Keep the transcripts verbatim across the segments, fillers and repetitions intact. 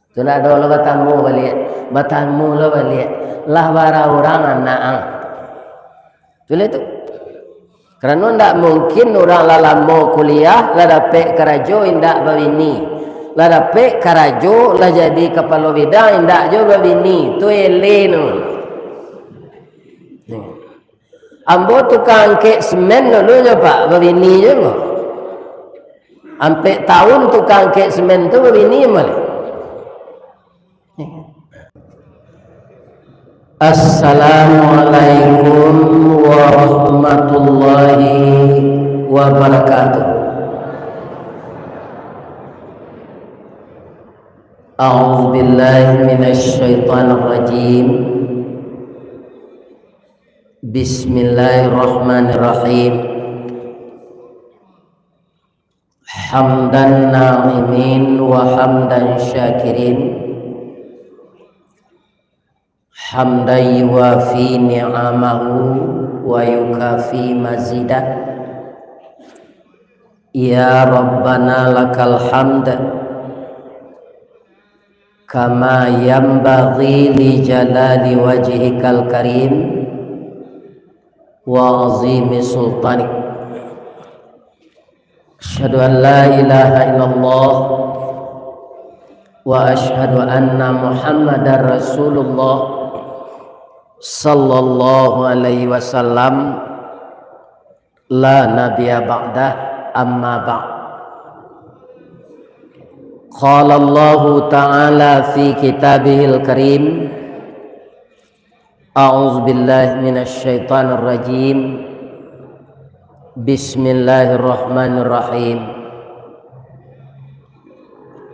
Tu ndak ado lo batamu baliak, batamu lo baliak. Lah bara urang anak ang. Tu lah tu. Karano ndak mungkin urang lah lamo kuliah, lah dapek karajo, indak babini. Lah dapek karajo, lah jadi kapalo bidang, indak jo babini. Tu eleh tu. Ambo tukang angkek semen dulu nyo, Pak, babini je ko. Ampek tahun tukang angkek semen tu babini baliak. Assalamualaikum warahmatullahi wabarakatuh. A'udzubillahi minasyaitonirrajim. Bismillahirrahmanirrahim. Hamdan na'imin wa hamdan syakirin. Hamdan yuwafi ni'amahu wa yukafi mazidah. Ya Rabbana lakal hamd, kama yanbaghi li jalali wajhikal karim wa azimi sultanik. Asyhadu an la ilaha illallah wa asyhadu anna Muhammadar Rasulullah sallallahu alaihi wasallam, la nabiyya ba'dah, amma ba'd. Qala Allahu ta'ala fi kitabihil karim, a'udzubillahi minasyaitonirrajim. Bismillahirrahmanirrahim.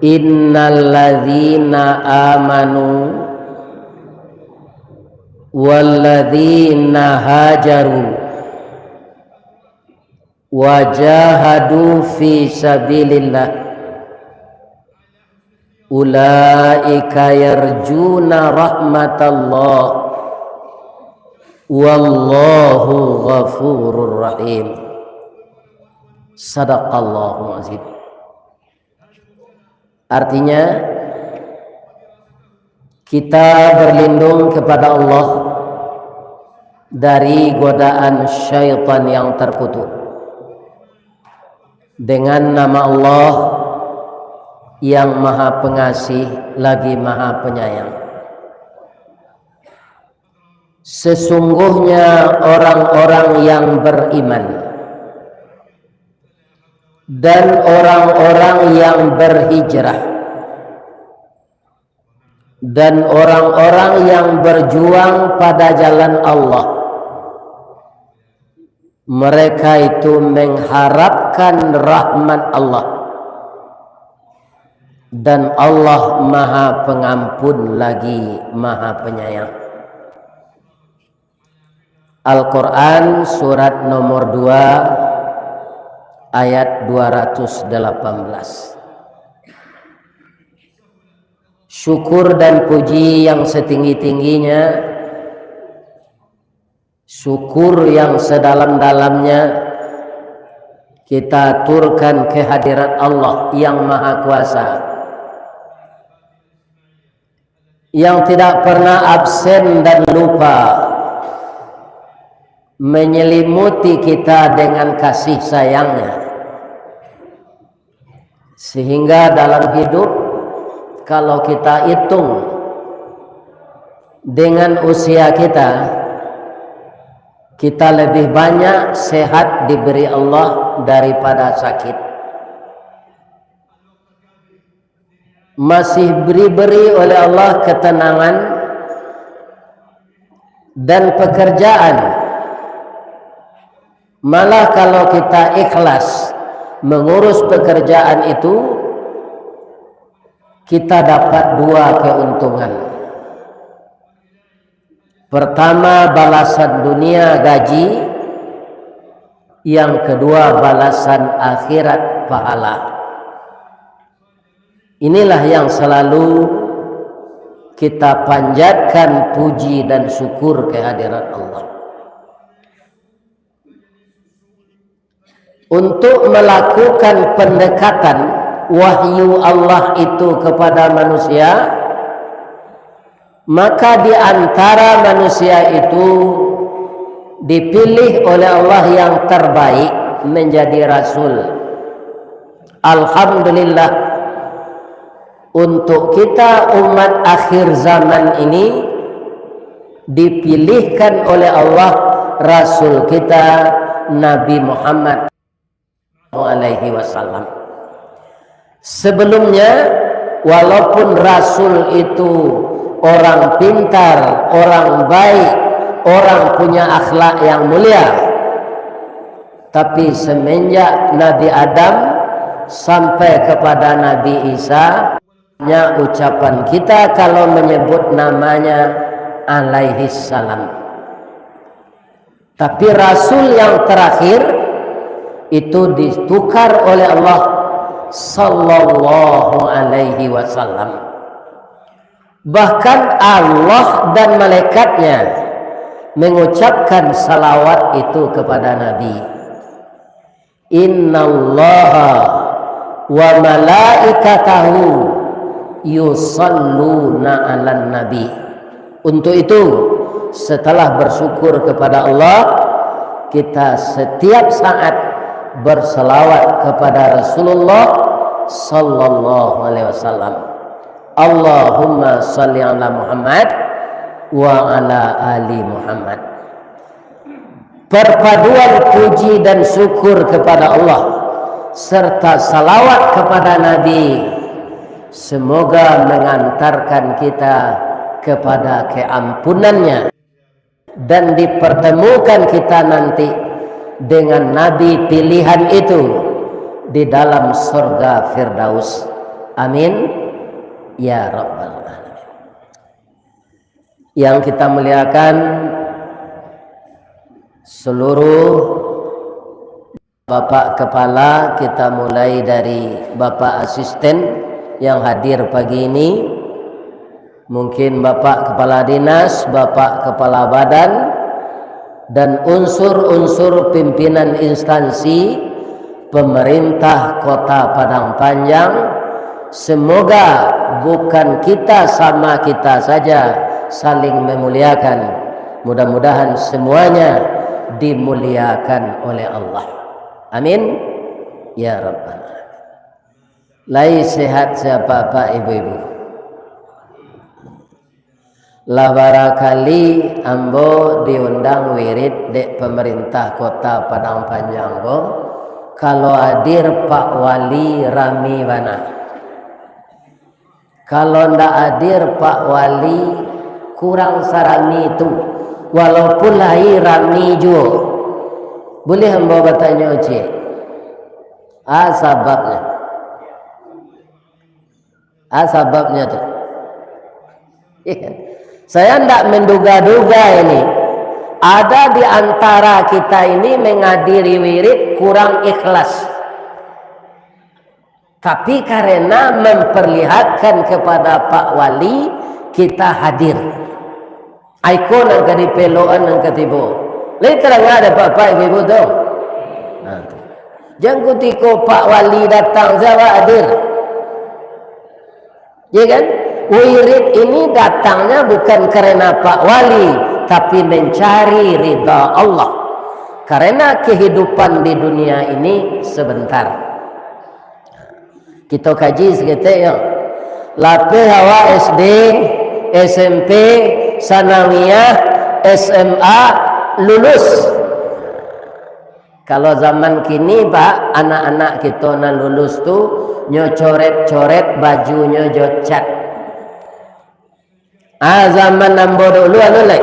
Innalladzina amanu walladzina hajaru wajahadu fi sabilillah, ulaika yarjuna rahmatallah, wallahu ghafurur rahim. Sadaqallahul azim. Artinya, kita berlindung kepada Allah dari godaan syaitan yang terkutuk, dengan nama Allah yang Maha Pengasih lagi Maha Penyayang. Sesungguhnya orang-orang yang beriman dan orang-orang yang berhijrah dan orang-orang yang berjuang pada jalan Allah, mereka itu mengharapkan rahmat Allah, dan Allah Maha Pengampun lagi Maha Penyayang. Al-Quran, surat nomor dua, ayat dua ratus delapan belas. Syukur dan puji yang setinggi-tingginya, syukur yang sedalam-dalamnya, kita aturkan kehadirat Allah yang Maha Kuasa, yang tidak pernah absen dan lupa menyelimuti kita dengan kasih sayang-Nya. Sehingga dalam hidup, kalau kita hitung dengan usia kita, kita lebih banyak sehat diberi Allah daripada sakit. Masih diberi oleh Allah ketenangan dan pekerjaan. Malah kalau kita ikhlas mengurus pekerjaan itu, kita dapat dua keuntungan. Pertama, balasan dunia gaji, yang kedua, balasan akhirat pahala. Inilah yang selalu kita panjatkan puji dan syukur kehadirat Allah. Untuk melakukan pendekatan wahyu Allah itu kepada manusia, maka di antara manusia itu dipilih oleh Allah yang terbaik menjadi rasul. Alhamdulillah, untuk kita umat akhir zaman ini dipilihkan oleh Allah rasul kita Nabi Muhammad alaihi wasallam. Sebelumnya, walaupun rasul itu orang pintar, orang baik, orang punya akhlak yang mulia, tapi semenjak Nabi Adam sampai kepada Nabi Isa, hanya ucapan kita kalau menyebut namanya alaihissalam. Tapi rasul yang terakhir itu ditukar oleh Allah sallallahu alaihi wasallam. Bahkan Allah dan malaikatnya mengucapkan salawat itu kepada Nabi. Innallaha wa malaikatahu yusalluna 'alan nabi. Untuk itu, setelah bersyukur kepada Allah, kita setiap saat berselawat kepada Rasulullah sallallahu alaihi wasallam. Allahumma salli ala Muhammad wa ala ali Muhammad. Perpaduan puji dan syukur kepada Allah serta salawat kepada Nabi, semoga mengantarkan kita kepada keampunan-Nya dan dipertemukan kita nanti dengan Nabi pilihan itu di dalam surga Firdaus. Amin ya rabbal alamin. Yang kita muliakan seluruh Bapak Kepala, kita mulai dari Bapak Asisten yang hadir pagi ini, mungkin Bapak Kepala Dinas, Bapak Kepala Badan, dan unsur-unsur pimpinan instansi pemerintah Kota Padang Panjang. Semoga bukan kita sama kita saja saling memuliakan. Mudah-mudahan semuanya dimuliakan oleh Allah. Amin ya rabbal alamin. Lai sehat sia Bapak, Ibu-ibu? Lah barakali ambo diundang wirid dek pemerintah Kota Padang Panjang ko, kalau hadir Pak Wali rami bana. Kalau ndak hadir Pak Wali, kurang sarami tu, walaupun lai rami juo. Buliah ambo batanyo ciek? A sababnyo? A sababnyo tu? Saya ndak menduga-duga ini. Ada di antara kita ini menghadiri wirid kurang ikhlas. Tapi karena memperlihatkan kepada Pak Wali, kita hadir. Aiko nan ka dipelokan nan ka tibo. Lai tarang dek Bapak Ibu-ibu tu? Nah, tu. Jan kutiko Pak Wali datang, sia awak hadir? Ya kan? Wirid ini datangnya bukan karena Pak Wali, tapi mencari ridha Allah. Karena kehidupan di dunia ini sebentar. Kito kaji saketek yo. Lapeh awak S D, S M P, sanawiyah, S M A, lulus. Kalau zaman kini, Pak, anak-anak kito nan lulus tu, nyo coret-coret bajunyo jo cat. Ah, zaman ambo dulu, anu lai.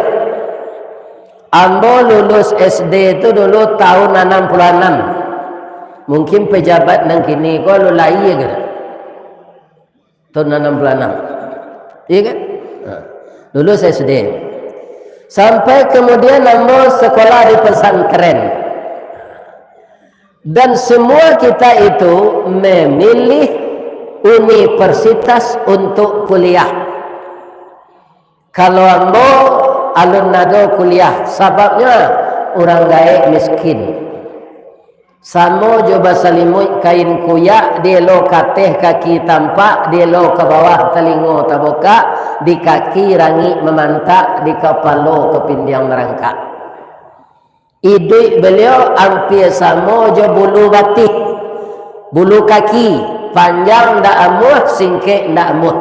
Ambo lulus S D tu dulu tahun anam puluah anam. Mungkin pejabat nan kini ko alun lahia ka. Tahun anam puluah anam. Iya kan? Ha. Lulus S D. Sampai kemudian ambo sekolah di pesantren. Dan semua kita itu memilih universitas untuk kuliah. Kalau ambo alun ado kuliah, sababnyo urang gaek miskin. Samo jo basalimuik kain kuyak, dielo ka ateh kaki tampak, dielo ka bawah talingo tabukak, di kaki rangik mamantak, di kapalo kapindiang marangkak. Iduik baliau ampia samo jo bulu batih, bulu kaki, panjang ndak amuah, singkek ndak amuah.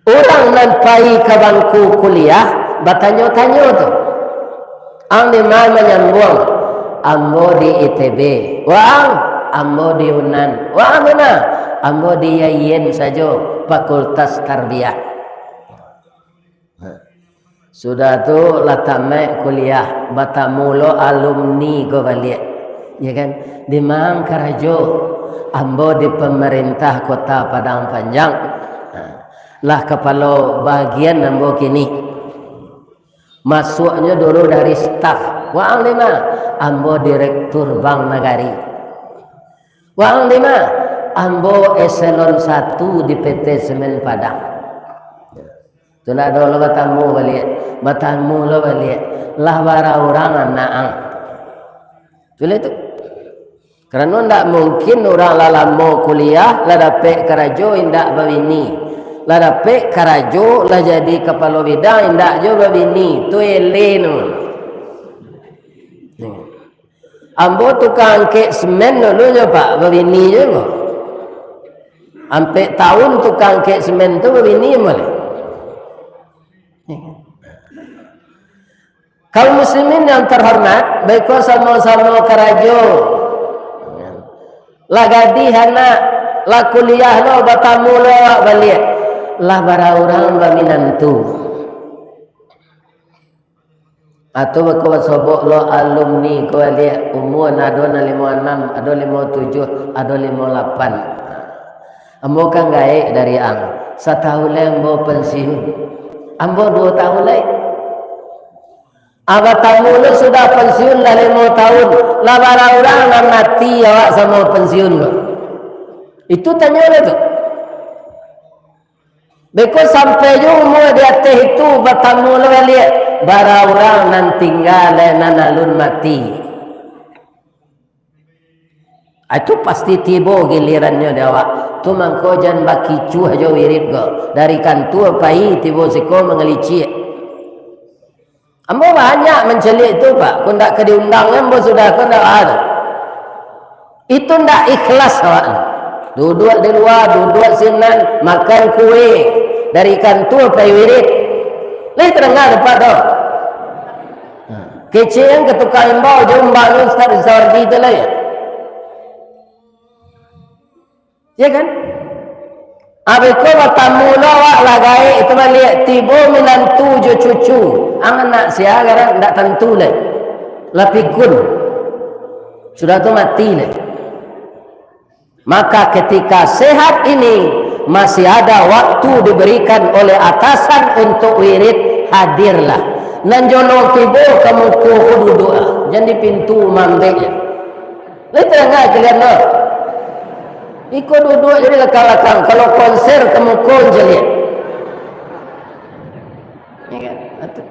Urang nan pai ka bangku kuliah batanyo-tanyo tu, "Ang di ma manyambuang?" "Ambo di I T B." "Waang?" "Ambo di Unan." "Waang di ma?" "Ambo di I A I N sajo, Fakultas Tarbiyah." Sudah tu lah tamaik kuliah, batamu lo alumni ko baliak. Ya kan? "Di ma ang karajo?" "Ambo di pamarintah Kota Padang Panjang. Lah kapalo bagian ambo kini." Masuaknyo dulu dari staf. "Waang di ma?" "Ambo direktur Bank Nagari." "Waang di ma?" "Ambo eselon satu di P T Semen Padang." Tu ndak ado lo batamu baliak. Batamu lo baliak. "Lah bara urang anak ang?" Tu lah tu. Karano ndak mungkin urang lah lamo kuliah, lah dapek karajo, indak babini. Lah dapek karajo, lah jadi kapalo bidang, indak jo babini. Tu eleh tu. Ambo tukang angkek semen dulunyo, Pak, babini je ko. Ampek tahun tukang angkek semen tu babini ambo lai. Kaum muslimin yang terhormat, baiko samo-samo karajo. Lah gadih anak, lah kuliah lo, batamu lo awak baliak. Lah bara urang baminantu. Atau bako basobok lo alumni ko baliak, umua ado nan limo anam, ado limo tujuh, ado limo lapan. Ambo kan gaek dari ang, satahun lai ambo pensiun. Ambo duo tahun lai. Abah tamu lo sudah pensiun lah limo tahun, lah bara urang nan mati awak samo pensiun ko? Itu tanyo lo tu. Beko sampai jo umua di ateh itu, batamu lo baliak, bara urang nan tingga lai nan alun mati. Ah, itu pasti tibo gilirannyo di awak. Tu mangko jan bakicuah jo wirid ko. Dari kantua pai tibo siko mangalicik. Ambo banyak mancaliak itu, Pak. Ko ndak ka diundang, ambo sudah ko ndak, ah, tu. Itu ndak ikhlas awak tu. Duduak di lua, duduak sinan, makan kue. Dari kantua pai wirid. Lai tadanga dek Apak tu? Kecek ang ka tukang imbau, jo umbang ni Ustaz Rizawardi tu lai. Ya kan? Abih ko batamu lo awak lah gaek tu baliak, tibo minantu jo cucu. Ang anak sia garang ndak tantu lai. Lah pikun. Sudah tu mati lai. Maka ketika sehat ini, masih ada waktu diberikan oleh atasan untuk wirid, hadirlah. Nan jolong tibo ka muko ko duduak, jan di pintu mambek. Lai tadanga kalian tu? Iko duduak jadi lakang-lakang, kalau konser ka muko caliak. Ya kan? Atu.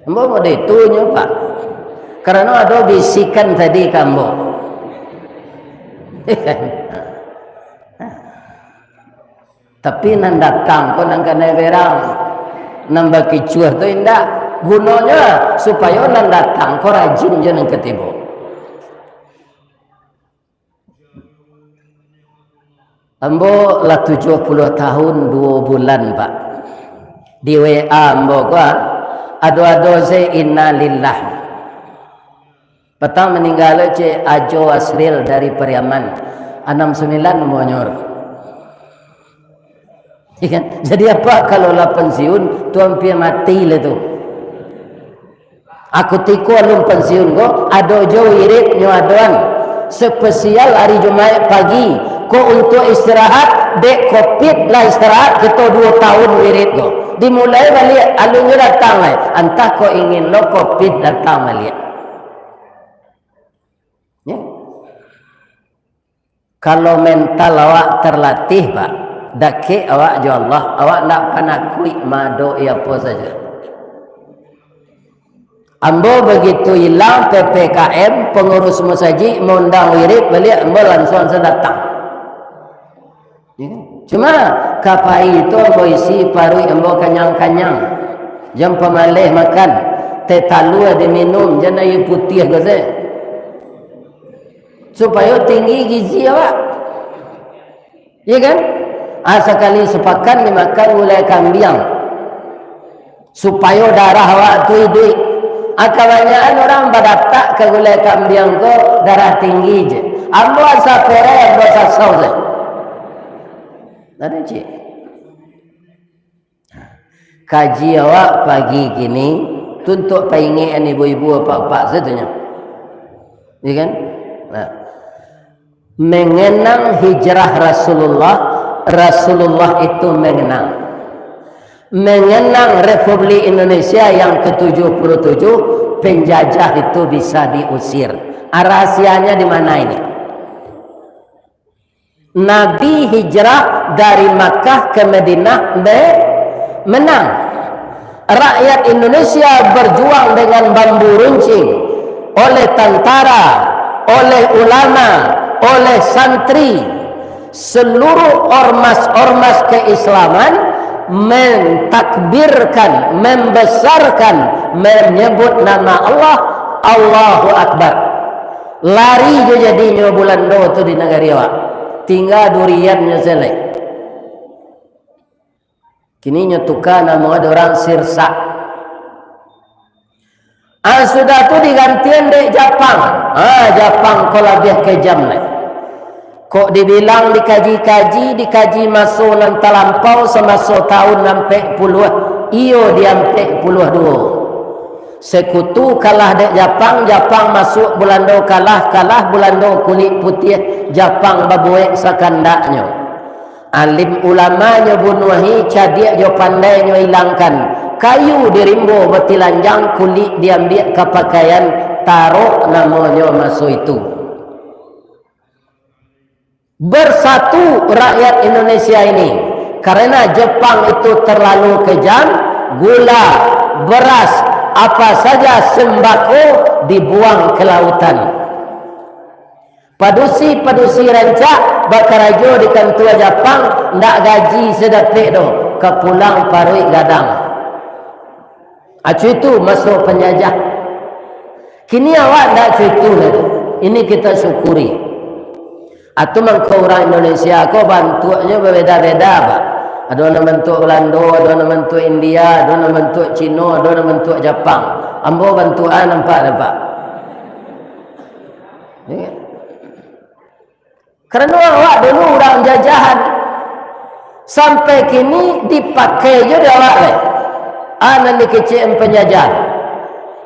Ambo mode itu nyo, Pak. Karano ado bisikan tadi ka ambo. Tapi nan datang ko nan kanai berang. Nan bakicuah tu indak. Gunonyo supayo nan datang ko rajin jo nan ka tibo. Ambo lah tujuah puluah tahun duo bulan, Pak. Di W A ambo ko, ado-ado se innalillah. Patang maningga lo Cik Ajo Asril dari Pariaman, anam sambilan umurnyo. Ya kan? Jadi apa kalau lah pensiun, tu ampia mati lah tu. Aku tiko alun pensiun ko, ado jo wirid nyo adoan. Spesial hari Jumaik pagi, ko untuk istirahat, dek covid lah istirahat, kito duo tahun wirid ko. Dimulai baliak, alun nyo datang lai. Antah ko ingin lo covid datang baliak. Ya. Kalau mental awak terlatih, Pak, dakek awak jo Allah, awak ndak panakuik maadok-i apo sajo. Ambo bagitu ilang P P K M, pangurus masajik maundang wirid baliak, ambo lansuang sajo datang. Ya kan? Cuma, ka pai tu ambo isi paruik ambo kanyang-kanyang. Jan pamaleh makan, teh talua diminum, jan aia putiah ko se. Supayo tinggi gizi awak. Iya kan? Ah, sakali sapakan dimakan gulai kambiang. Supayo darah awak tu iduik. Ah, kabanyakan urang badatak ka gulai kambiang ko darah tinggi je. Ambo asa pereh, ambo sasau se. Ada cik. Kaji awak pagi kini tu untuak paingek ibu-ibu, apak-apak satunyo. Iya kan? Nah. Mengenang hijrah Rasulullah, Rasulullah itu mengenang. Mengenang Republik Indonesia yang ketujuh puluh tujuh, penjajah itu bisa diusir. Ah, rahasianya di mana ini? Nabi hijrah dari Makkah ke Madinah be-, menang. Rakyat Indonesia berjuang dengan bambu runcing, oleh tentara, oleh ulama, oleh santri, seluruh ormas-ormas keislaman mentakbirkan, membesarkan, menyebut nama Allah, Allahu Akbar. Lari jo jadinyo Bulando tu di nagari awak. Tingga duriannyo sajo lai. Kini nyo tuka namo dek urang Sirsak. Ah, sudah tu digantian dek Japang. Ah, Japang ko labiah kejam lai. Kok dibilang dikaji-kaji, dikaji maso nan talampau samaso tahun ampek puluah, iyo di ampek puluah duo. Sekutu kalah dek Japang, Japang masuak Bulando kalah, kalah Bulando kulik putiah, Japang babuek sakandaknyo. Alim ulamanyo bunuahi, cadiak jo pandainyo ilangkan, kayu di rimbo batilanjang, kulik diambiak ka pakaian, tarok namonyo maso itu. Bersatu rakyat Indonesia ini, karena Jepang itu terlalu kejam, gula, beras, apa saja sembako dibuang ke lautan. Padusi-padusi rancak bakarajo di kantua Japang, ndak gaji sadapek doh, ka pulang paruik gadang. Acu itu maso panjajah. Kini awak ndak acu itu lai. Ini kita syukuri. Atu mangko urang Indonesia ko bantuaknyo babeda-beda, Pak. Ado nan bantuak Belando, ado nan bantuak India, ado nan bantuak Cino, ado nan bantuak Japang. Ambo bantuak A nampak dek Apak. Ya. Karano awak dulu urang jajahan, sampai kini dipakai jo dek awak lai. A nan dikecekan panjajah.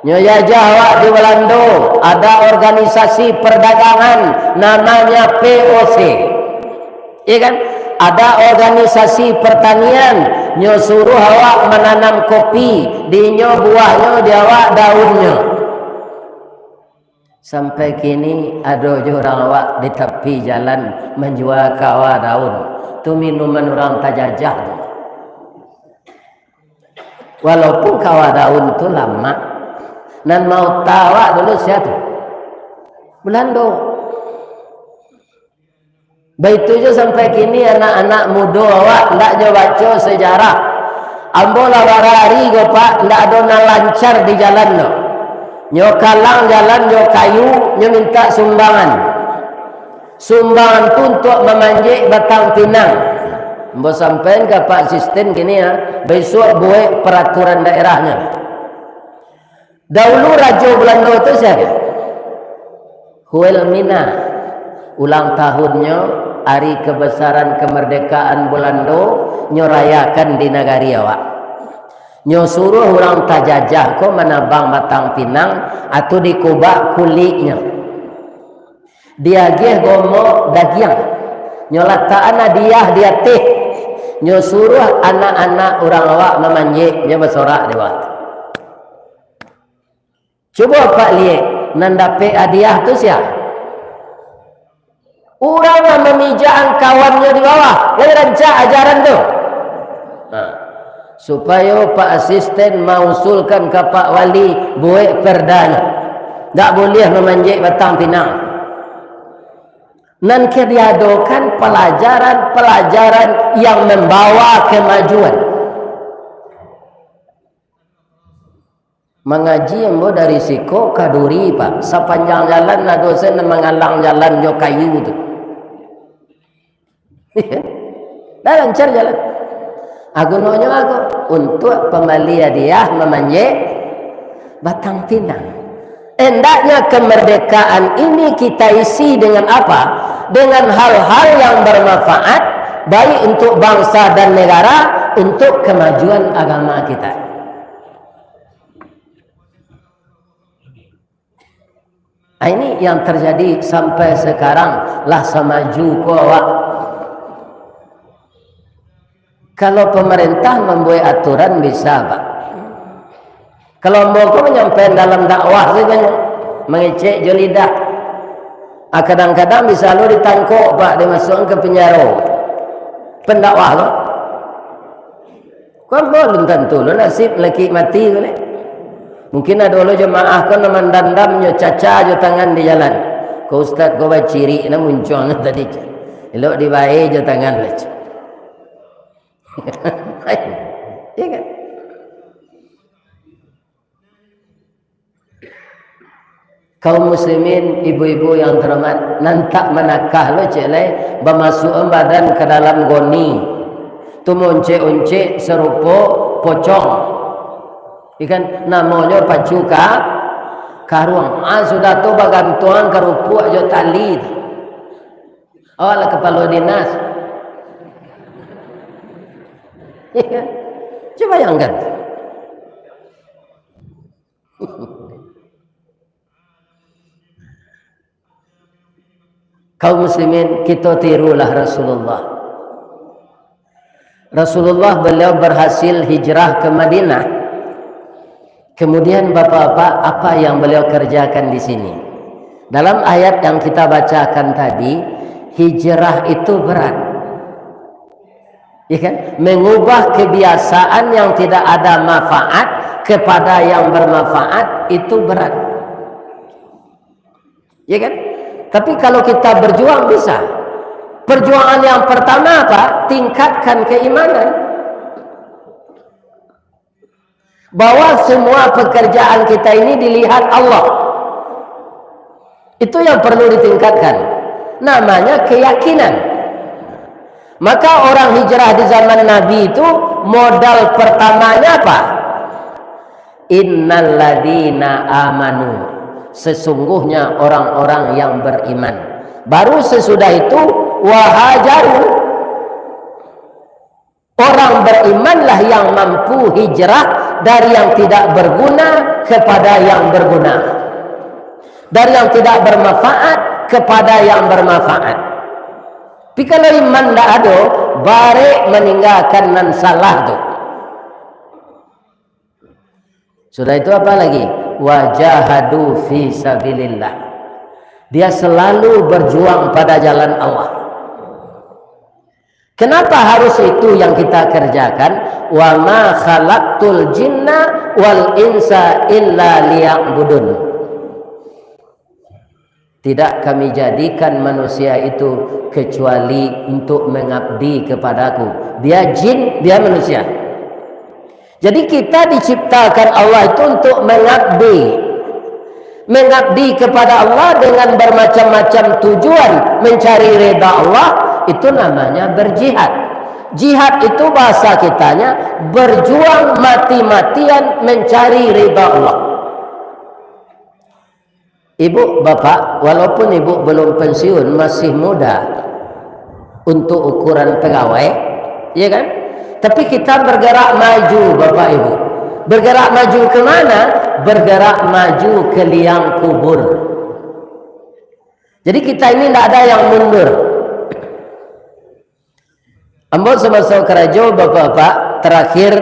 Nyo jajah awak di Belando, ada organisasi perdagangan namanya P O C. Iya kan? Ada organisasi pertanian, nyo suruh awak mananam kopi, di inyo buahnyo, di awak daunnyo. Sampai kini ado jo urang awak di tapi jalan manjua kawa daun. Tu minuman urang tajajah tu. Walaupun kawa daun tu lamak, nan maota awak dulu sia tu? Belando. Baitu juo sampai kini anak-anak mudo awak ndak nyo baco sejarah. Ambo lah bara ari ko, Pak, ndak ado nan lancar di jalan tu. Nyo kalang jalan jo kayu, nyo mintak sumbangan. Sumbangan tu untuak mamanjek batang pinang. Ambo sampaian ka Pak Asisten kini, ya, bisuak buek peraturan daerahnyo. Daulu rajo Belando tu sia? Wilhelmina. Ulang tahunnyo, ari kebesaran kemerdekaan Belando, nyo rayakan di nagari awak. Nyo suruah urang tajajah ko manabang batang pinang, atau dikubak kuliknyo. Diagiah gomok dagiang. Nyo latakan hadiah di ateh. Nyo suruah anak-anak urang awak mamanjek, nyo basorak di bawah tu. Cubo Apak liek, nan dapek hadiah tu sia? Urang nan mamijakan kawannyo di bawah, lai rancak ajaran tu. Nah, Supayo Pak Asisten mausulkan ka Pak Wali buek perdanyo. Ndak buliah mamanjek batang pinang. Nan ka diadokan palajaran-palajaran yang mambawa kamajuan. Mangaji ambo dari siko ka Duri, Pak. Sapanjang jalan ado se nan mangalang jalan jo kayu tu. Dah lancar jalan. Ah, gunonyo apo? Untuak pambali hadiah mamanjek batang pinang. Hendaknya kemerdekaan ini kita isi dengan apa? Dengan hal-hal yang bermanfaat, baik untuk bangsa dan negara, untuk kemajuan agama kita. Ah, ini yang terjadi sampai sekarang, lah samaju ko awak. Kalau pemerintah mambuek aturan bisa, Pak. Kalau ambo ko manyampaikan dalam dakwah sajo, mangecek jo lidah. Ah, kadang-kadang bisa lo ditangkok, Pak, dimasuakkan ka penjaro. Pendakwah ko. Kan balun tantu lo nasib laki mati ko ni. Mungkin ado lo jamaah ko nan mandandam nyo caca jo tangan di jalan. Ko ustaz ko bacirik nah muncuang tadi. Elok dibae jo tangan lah. Iya kan? Kaum muslimin, ibu-ibu yang terhormat, nan tak manakah lo cek lai, bamasuakan badan ka dalam goni. Tu moncek-oncek sarupo pocong. Ikan namonyo pacu ka karuang. Ah, sudah tu bagantuang karupuak jo tali tu. Awak lah kapalo dinas. Iya kan? Cuba bayangkan. Kaum muslimin, kita tirulah Rasulullah. Rasulullah, beliau berhasil hijrah ke Madinah. Kemudian, bapak-bapak, apa yang beliau kerjakan di sini? Dalam ayat yang kita bacakan tadi, hijrah itu berat. Ya kan? Mengubah kebiasaan yang tidak ada manfaat kepada yang bermanfaat itu berat. Ya kan? Tapi kalau kita berjuang, bisa. Perjuangan yang pertama apa? Tingkatkan keimanan. Bahwa semua pekerjaan kita ini dilihat Allah. Itu yang perlu ditingkatkan. Namanya keyakinan. Maka orang hijrah di zaman Nabi itu modal pertamanya apa? Innalladzina amanu. Sesungguhnya orang-orang yang beriman. Baru sesudah itu, wahajaru. Orang berimanlah yang mampu hijrah dari yang tidak berguna kepada yang berguna, dari yang tidak bermanfaat kepada yang bermanfaat. Tapi kalau iman ndak ado, barek maninggakan nan salah tu. Sudah itu apa lagi? Wajahadu fi sabilillah. Dia selalu berjuang pada jalan Allah. Kenapa harus itu yang kita kerjakan? Wa ma khalaqtul jinna wal insa illa liya'budun. Tidak Kami jadikan manusia itu kecuali untuk mengabdi kepada-Ku. Bia jin, bia manusia. Jadi, kita diciptakan Allah itu untuk mengabdi. Mengabdi kepada Allah dengan bermacam-macam tujuan, mencari rida Allah, itu namanya berjihad. Jihad itu bahasa kitanya berjuang mati-matian mencari rida Allah. Ibu, bapak, walaupun ibu belum pensiun, masih muda untuk ukuran pegawai, ya kan? Tapi kita bergerak maju, bapak ibu. Bergerak maju ke mana? Bergerak maju ke liang kubur. Jadi, kita ini ndak ada yang mundur. Ambo samaso karajo, bapak-bapak, terakhir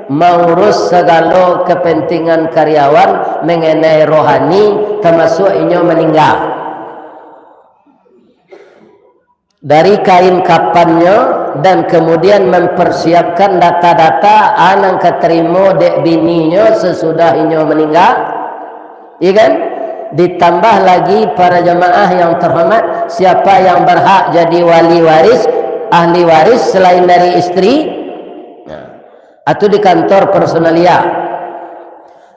maurus sagalo kepentingan karyawan mengenai rohani, tamasuak inyo maningga. Dari kain kapannyo, dan kemudian mempersiapkan data-data a nan ka tarimo dek bininyo sasudah inyo maningga, iya kan? Ditambah lagi, para jamaah yang terhormat, siapa yang berhak jadi wali waris, ahli waris selain dari isteri? Nah, atau di kantor personalia.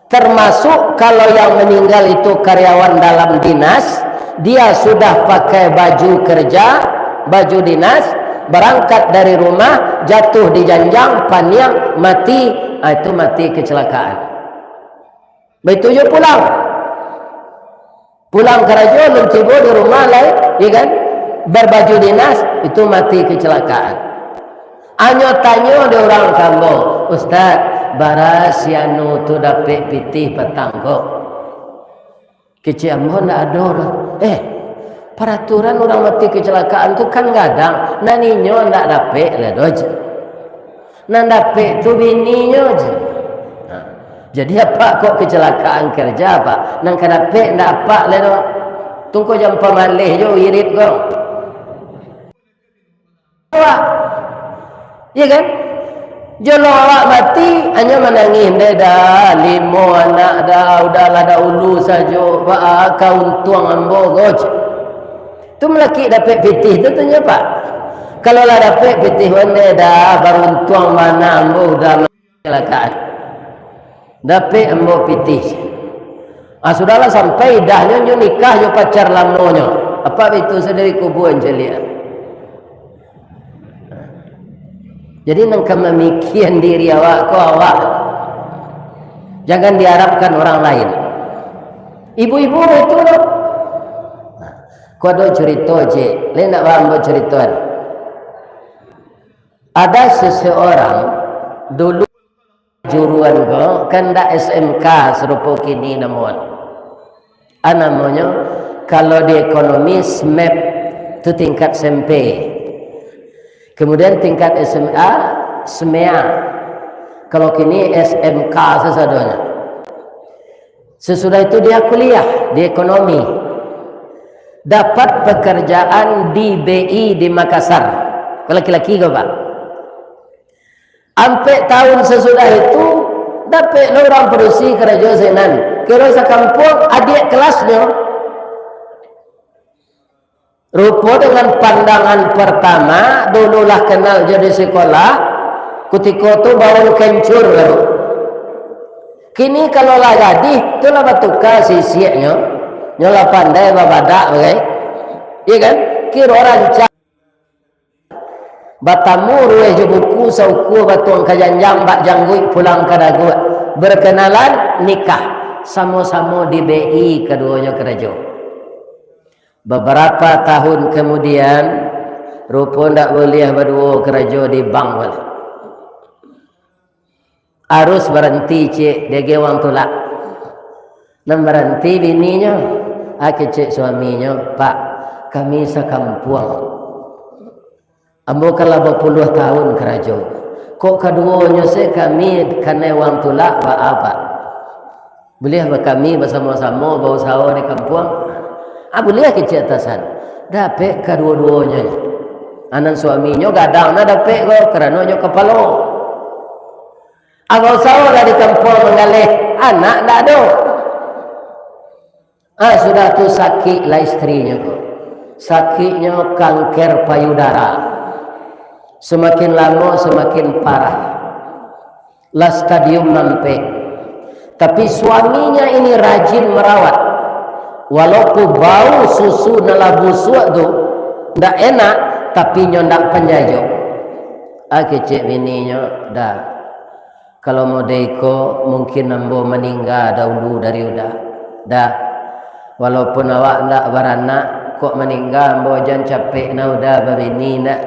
Termasuk kalau yang meninggal itu karyawan dalam dinas, dia sudah pakai baju kerja, baju dinas, berangkat dari rumah, jatuh di janjang, paniang, mati, ah, itu mati kecelakaan. Baitu jo pulang. Pulang karajo, alun tibo di rumah lai, iya kan? Barbaju dinas, itu mati kecelakaan. Anyo tanyo dek urang ka ambo, "Ustaz, bara si anu tu dapek pitih patang ko?" Kecek ambo, "Ndak ado doh." Eh, paraturan urang mati kecelakaan tu kan gadang, nan inyo ndak dapek lai doh, jan. Nan dapek tu bininyo je. Nah, jadi apak kok kecelakaan kerja, Pak? Nan ka dapek ndak apak lai doh. Tungko jan pamaleh jo wirid ko. Awak. Iya kan? Jolong awak mati, anyo manangih, "Ndeh dah, limo anak dah, udahlah dahulu sajo, baa ka untuang ambo ko?" Tu malakik dapek pitih tu, tanyo, Pak. Kalau lah dapek pitih, "Ndeh dah, baruntuang bana ambo, udah kecelakaan. Dapek ambo pitih." Ah, sudahlah, sampai idahnyo, nyo nikah jo pacar lamonyo. Apak baitu sadari kubuan caliak. Jadi, nan ka mamikian diri awak ko awak. Jangan diharapkan orang lain. Ibu-ibu baitu tu. Ko ado curito, Cik. Lai ndak paham buat curito kan? Ada seseorang dulu juruan ko, kan ndak S M K sarupo kini namonyo. Ah, namonyo, kalau di ekonomi, S M E P, tu tingkat S M P. Kemudian tingkat S M A, S M E A. Kalau kini S M K sasadonyo. Sesudah itu dia kuliah di ekonomi. Dapat pekerjaan di B I di Makassar. Ko laki-laki ko, Pak. Ampek tahun sasudah itu, dapek lo urang padusi karajo sinan. Kiro sakampuang adiak kelasnyo. Rupo dengan pandangan pertama, dulu lah kenal jo di sikolah, kutiko tu baun kencur baru. Kini kalau lah gadih, tu lah batuka sisiaknyo. Nyo lah pandai babadak bagai. Iya kan? Kiro rancak. Batamu ruweh jo buku, saukua batuang ka janjang, bak jangguik pulang ka daguak. Berkenalan, nikah. Samo-samo di B I kaduonyo karajo. Babarapa tahun kamudian, rupo ndak buliah baduo karajo di bank pulo. Arus baranti, Cik, diagiah uang tulak. Nan baranti bininyo, ah, kecek suaminyo, "Pak, kami sakampuang. Ambo kan lah bapuluah tahun karajo. Kok kaduonyo se kami kanai uang tulak, baa, Pak? Buliah ba-, kami basamo-samo bausaho di kampuang?" "Ah, buliah," kecek atasan. Dapek kaduo-duonyo. Anan suaminyo gadang nah dapek ko, karano nyo kapalo. Agak usaho lah di kampuang manggaleh, anak ndak ado. Ah, sudah tu sakik lah istrinyo ko. Sakiknyo kanker payudara. Semakin lamo, semakin parah. Lah stadium ampek. Tapi suaminya ini rajin merawat. Walaupun bau susu nan lah busuak tu, ndak enak, tapi nyo ndak panjajok. Ah, kecek bininyo, "Dah. Kalau model iko, mungkin ambo maningga dahulu dari Uda. Dah, walaupun awak ndak baranak, kok maningga ambo jan capek nah Uda babini ndak?"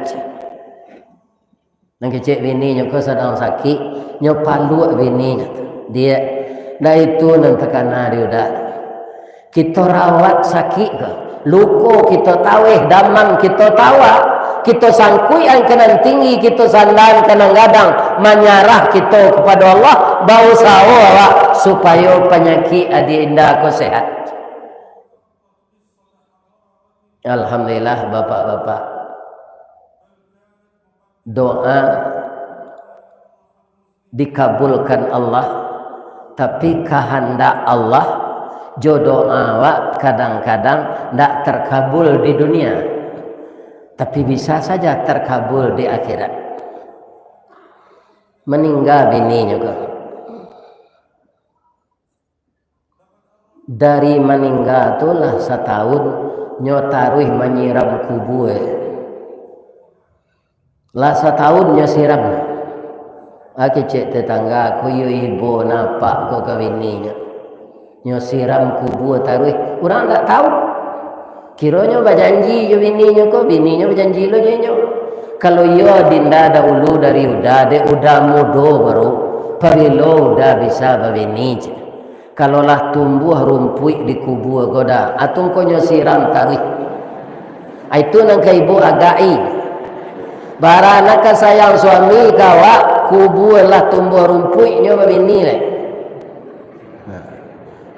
Nan kecek bininyo ko sadang sakik, nyo paluak bininyo tu. Diak, ndak itu nan takana di Uda. Kito rawat sakik ko, luko kito taweh, damam kito tawa, kito sangkuikan ka nan tinggi, kito sandakan ka nan gadang, manyarah kito kapado Allah, bausaho awak supayo panyakik adiak inda ko sehat. Alhamdulillah, bapak-bapak. Doa dikabulkan Allah, tapi kahandak Allah jo doa awak kadang-kadang ndak terkabul di dunia, tapi bisa saja terkabul di akhirat. Maningga bininyo ko. Dari maningga tu lah satahun, nyo taruih manyiram kubua. Lah satahun nyo siram. Ah, kecek tetangga ko, iyo ibo napak ko ka bininyo. Nyo siram kubua taruih, urang ndak tahu. Kironyo bajanji jo bininyo ko, bininyo bajanji lo jo inyo. Kalau iyo dinda dahulu dari Uda, dek Uda mudo baru, pabilo Uda bisa babini, cek. Kalau lah tumbuah rumpuik di kubua ko Da, atungkonyo siram taruih. Itu nan ka ibo agai. Bara nan ka sayang suami ka awak, kubua lah tumbuah rumpuiknyo babini lai.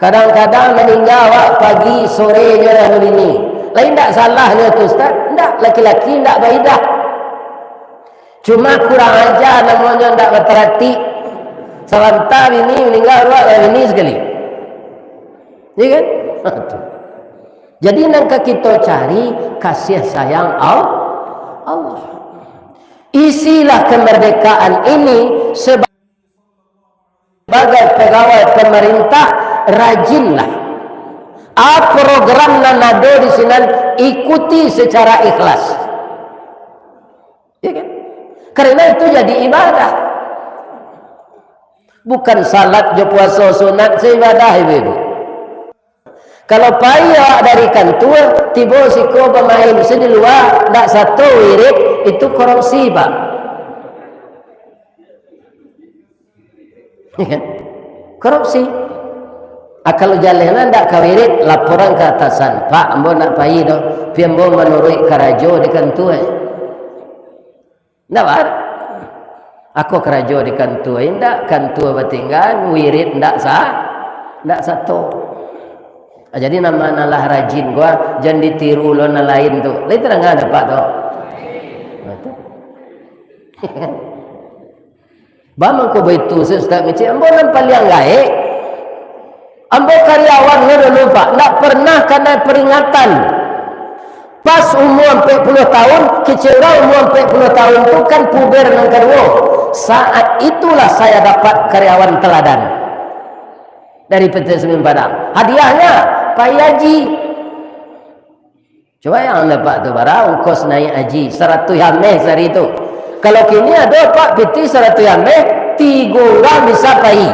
Kadang-kadang maningga awak pagi, sorenyo lah babini. Lain ndak salahnyo tu, Ustaz? Ndak, laki-laki ndak baidah. Cuma kurang aja namonyo, ndak bataratik. Sabanta bini maningga, ruak lah bini sakali. Iya kan? Jadi nan ka kito cari kasih sayang Al-, Allah. Isilah kemerdekaan ini seba- Sebagai pegawai pemerintah, rajinlah. A, program nan ado di sinan, ikuti secara ikhlas. Ya kan? Karena itu jadi ibadah. Bukan salat jo puaso sunat se ibadah, ibu-ibu. Kalau pai awak dari kantua, tibo siko bamain se di lua, ndak sato wirid, itu korupsi, Pak. Korupsi. Ah, kalau jaleh lah ndak ka wirid, laporan ka atasan, "Pak, ambo ndak pai doh, pi ambo manuruik karajo di kantua." Ndak, Pak? Ako karajo di kantua indak, kantua batinggan, wirid ndak sa-, ndak sato. Ah, jadi nan ma nan lah rajin ko, jan ditiru lo nan lain tu. Lai tadanga dek Apak tu? Nah, tu. Ba mangko baitu, Ustaz ngecek, ambo nan paliang gaek. Ambo karyawan lo dulu, Pak, ndak pernah kanai peringatan. Pas umua ampek puluah tahun, kecek urang umua ampek puluah tahun tu kan puber nan kaduo. Saat itulah saya dapat karyawan teladan. Dari P T Semen Padang. Hadiahnyo, pai haji. Cubo yang dapat tu bara ongkos naiak haji, saratuih ameh sahari tu. Kalau kini ado, Pak, pitih saratuih ameh, tigo urang bisa pai.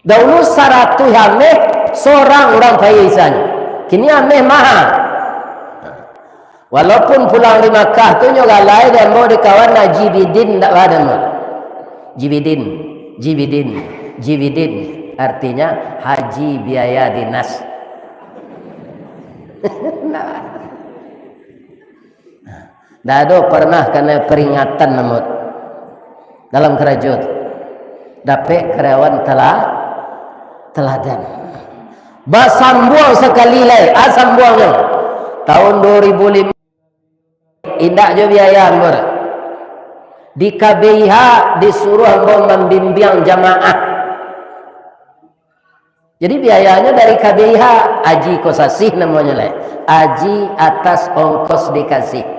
Dahulu saratuih ameh, sorang urang pai isanyo. Kini ameh maha. Walaupun pulang di Makkah tu nyo galai dek ambo di kawan Haji Bidin, ndak ba dek ambo. Jibidin, Jibidin, Jibidin, artinya haji biaya dinas. Nah. Ndak ado pernah kanai peringatan namo dalam karajo tu. Dapek karyawan tela-, teladan. Basambuang sakali lai, ah, sambuangnyo. Tahun dua ribu lima, indak jo biaya ambo. Di K B I H disuruh ambo mambimbiang jamaah. Jadi biayanyo dari K B I H, Aji Kosasih namonyo lai. Aji atas ongkos dikasih.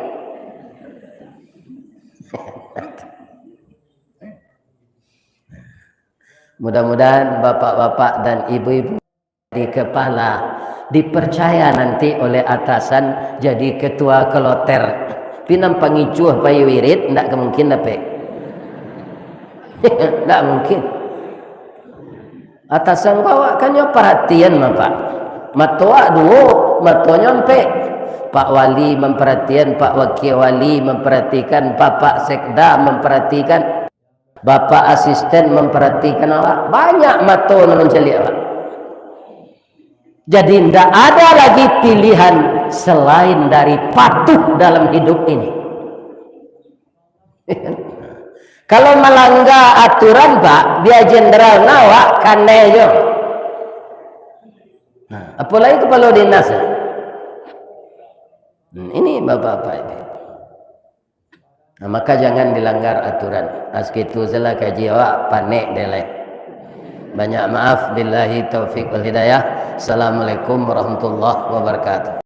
Mudah-mudahan bapak-bapak dan ibu-ibu jadi kepala, dipercaya nanti oleh atasan jadi ketua kloter. Pinang pangicuah pai wirid, ndak mungkin dapek. Ndak mungkin. Atasan ko awak kan nyo paratian mah, Pak. Mato awak duo, matonyo ampek. Pak Wali mamparatian, Pak Wakil Wali mamparatikan, Bapak Sekda mamparatikan, Bapak Asisten mamparatikan awak. Banyak mato nan mancaliak awak. Jadi, ndak ada lagi pilihan selain dari patuh dalam hidup ini. Kalau malangga aturan, Pak, bia jenderal nawak kanai jo. Nah, apolai kapalo dinas, ya. Hmm, ini bapak-bapak ini. Nah, maka jangan dilanggar aturan. Nah, sakitu sajolah kaji awak, panek deh lai. Banyak maaf, billahi taufik wal hidayah. Assalamualaikum warahmatullahi wabarakatuh.